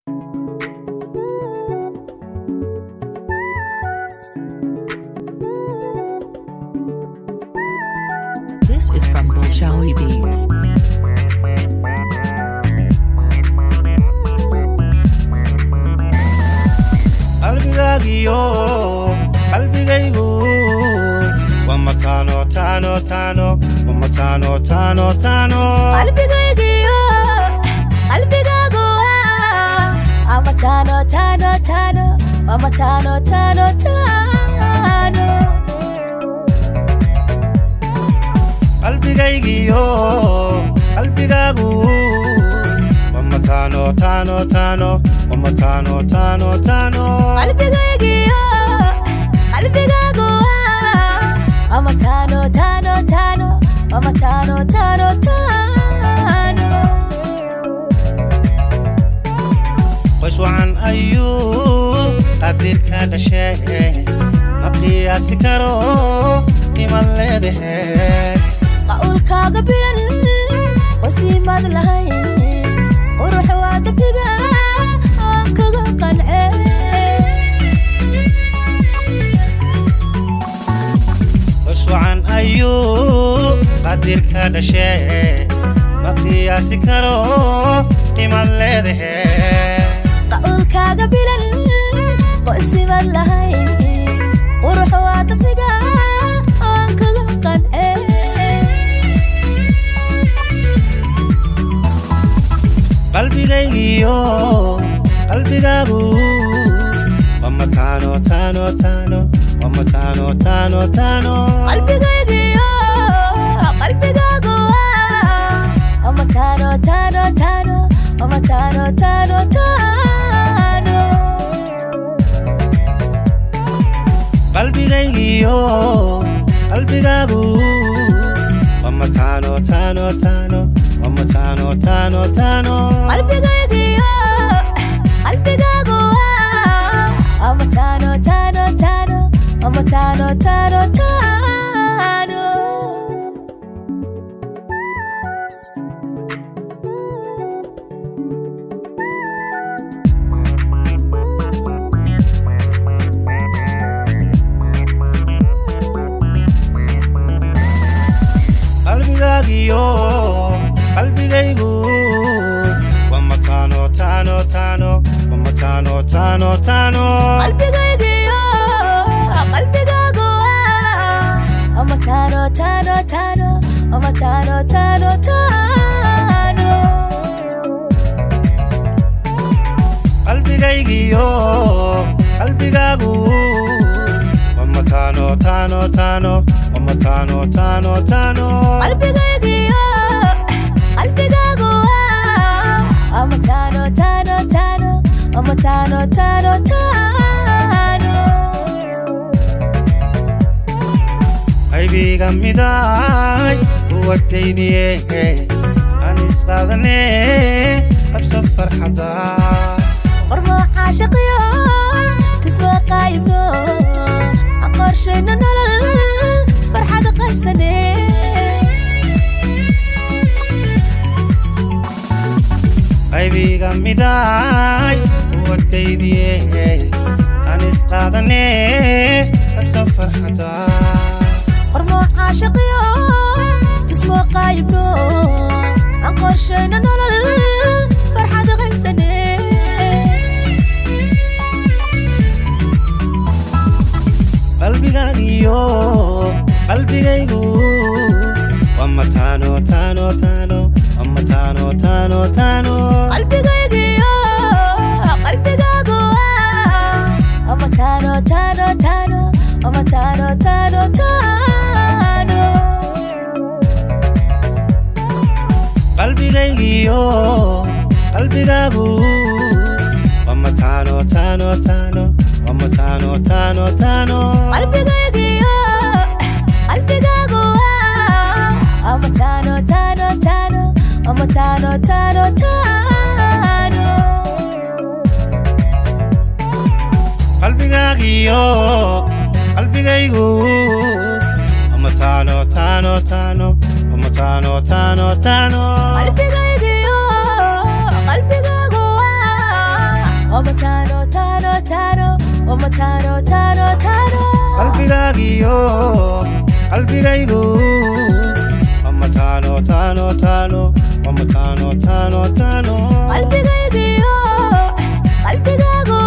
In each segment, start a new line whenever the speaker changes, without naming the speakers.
This is from Bolshawi Beats.
Qalbigaagiyo qalbigaygu waa mataano taano taano, waa mataano taano taano.
Qalbigaygiyo qalbigaagu waa mataano taano taano, waa mataano taano taano.
Qalbigaygiyo qalbigaagu waa mataano taano taano, waa mataano taano taano.
Qalbigaygiyo qalbigaagu waa mataano taano taano, waa mataano taano taano.
Qoys wacan ayuu qadirka dhashee, ma qiyaasi karo qiimad leedahe.
Qawlkaaga bilan wasiimad lahayn, qurux waa dabdiga aan kaga qancee.
Qoys wacan ayuu qadirka dhashee, ma qiyaasi karo qiimad leedahe.
Qawlkaaga bilan qosimad lahayn, qurux waa dabdiga aan kaga qancee.
Qalbigaygiyo qalbigaagu waa mataano taano taano, waa mataano taano taano.
Qalbigaygiyo qalbigaagu waa mataano taano taano, waa mataano taano taano.
Qalbigaygiyo qalbigaagu waa mataano taano taano, waa mataano taano taano.
Qalbigaygiyo qalbigaagu waa mataano taano taano, waa mataano taano taano.
Qalbigaagiyo qalbigaygu waa mataano taano taano, waa mataano taano taano.
Qalbigaygiyo qalbigaagu waa mataano taano taano, waa mataano taano taano.
Qalbigaygiyo qalbigaagu waa mataano taano taano, waa mataano taano taano.
Qalbigaygiyo qalbigaagu waa mataano taano taano, waa mataano taano taano.
Qaybiga midaay uwadaydiye, aan isqaadane qabso farxada.
Qormo caashaqiyo tisma qaayibno, aan qorshayno nolol farxad qaybsane.
Qaybiga midaay uwadaydiye, aan isqaadane qabso farxada.
Qormo caashaqiyo tisma qaayibno, aan qorshayno nolol farxad qaybsane.
Qalbigaagiyo qalbigaygu waa mataano taano taano, waa mataano taano taano.
Qalbigaygiyo qalbigaagu waa mataano taano taano, waa mataano taano taano.
Qalbigaygiyo qalbigaagu waa mataano taano taano, waa mataano taano taano.
Qalbigaygiyo qalbigaagu waa mataano taano taano, waa mataano taano taano.
Qalbigaagiyo qalbigaygu waa mataano taano taano, waa mataano taano taano.
Qalbigaygiyo qalbigaagu waa Waa mataano taano taano.
Qalbigaagiyo qalbigaygu waa mataano taano taano, waa mataano taano taano.
Qalbigaygiyo qalbigaagu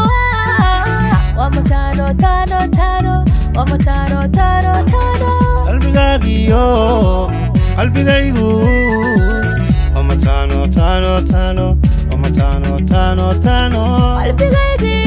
waa mataano taano taano, waa mataano taano taano.
Qalbigaagiyo qalbigaygu waa mataano taano taano, waa mataano taano taano.
Qalbigaygiyo.